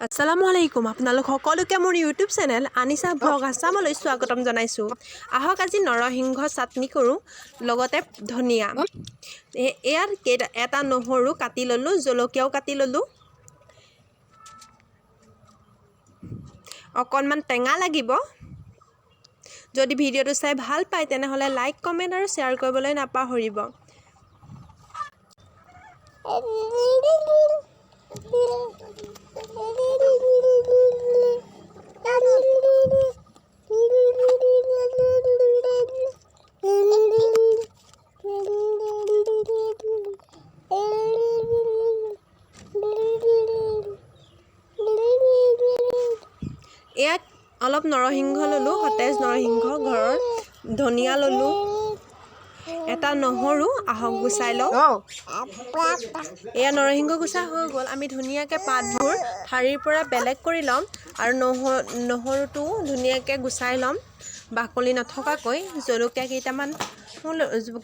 আসসালামু আলাইকুম, আপোনালোক সকলোকে মোৰ ইউটিউব চেনেল আনিছা ভ্লগ আছামলৈ স্বাগতম জনাইছোঁ। আহক আজি নৰসিংহ চাটনি কৰোঁ, লগতে ধনিয়া। ইয়াত কেইটা এটা নহৰু কাটি ল'লোঁ, জলকীয়াও কাটি ল'লোঁ। অকণমান টেঙা লাগিব। যদি ভিডিঅ'টো চাই ভাল পায় তেনেহ'লে লাইক, কমেণ্ট আৰু শ্বেয়াৰ কৰিবলৈ নাপাহৰিব। ইয়াত অলপ নৰসিংহ ল'লোঁ, সতেজ নৰসিংহ ঘৰৰ, ধনিয়া ল'লোঁ, এটা নহৰু। আহক গুচাই লওঁ। এয়া নৰসিংহ গুচা হৈ গ'ল। আমি ধুনীয়াকৈ পাতবোৰ ঠাৰিৰ পৰা বেলেগ কৰি ল'ম আৰু নহৰুটোও ধুনীয়াকৈ গুচাই ল'ম বাকলি নথকাকৈ। জলকীয়া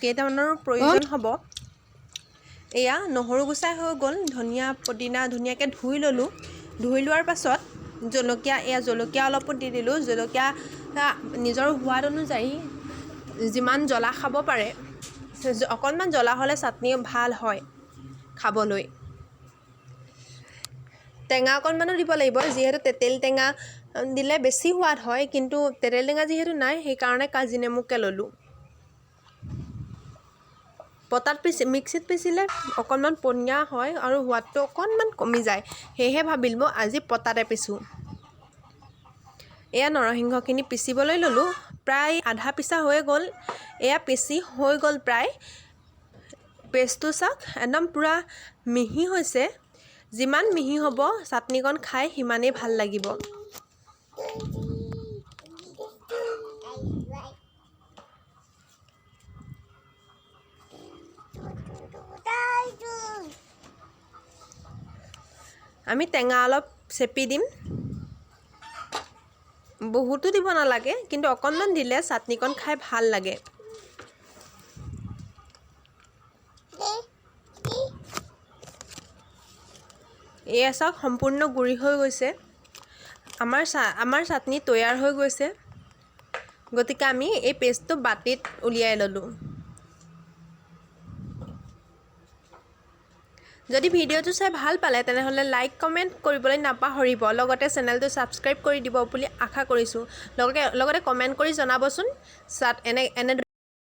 কেইটামানৰো প্ৰয়োজন হ'ব। এয়া নহৰু গুচাই হৈ গ'ল। ধনিয়া পদিনা ধুনীয়াকৈ ধুই ল'লোঁ। ধুই লোৱাৰ পাছত জলকীয়া, এয়া জলকীয়া অলপো দি দিলোঁ। জলকীয়া নিজৰ সোৱাদ অনুযায়ী যিমান জ্বলা খাব পাৰে, অকণমান জ্বলা হ'লে চাটনি ভাল হয় খাবলৈ। টেঙা অকণমানো দিব লাগিব, যিহেতু তেতেলী টেঙা দিলে বেছি সোৱাদ হয়, কিন্তু তেতেলী টেঙা যিহেতু নাই সেইকাৰণে কাজি নেমুকে ল'লোঁ। পটাত পিচি, মিক্সিত পিচিলে অকণমান পনীয়া হয় আৰু সোৱাদটো অকণমান কমি যায়, সেয়েহে ভাবিলোঁ আজি পটাতে পিছোঁ। এয়া নৰসিংহখিনি পিচিবলৈ ল'লোঁ। প্ৰায় আধা পিচা হৈ গ'ল। এয়া পিচি হৈ গ'ল প্ৰায়। পেষ্টটো চাওক, একদম পূৰা মিহি হৈছে। যিমান মিহি হ'ব চাটনিকণ খাই সিমানেই ভাল লাগিব। আমি টেঙা অলপ চেপি দিম, বহুতো দিব নালাগে, কিন্তু অকণমান দিলে চাটনিকণ খাই ভাল লাগে। এয়া চাওক, সম্পূৰ্ণ গুড়ি হৈ গৈছে। আমাৰ চাটনি তৈয়াৰ হৈ গৈছে। গতিকে আমি এই পেষ্টটো বাতিত উলিয়াই ল'লোঁ। যদি ভিডিঅ'টো চাই ভাল পালে তেনেহ'লে লাইক, কমেণ্ট কৰিবলৈ নাপাহৰিব, লগতে চেনেলটো ছাবস্ক্ৰাইব কৰি দিব বুলি আশা কৰিছোঁ। লগতে কমেণ্ট কৰি জনাবচোন চাট এনে এনে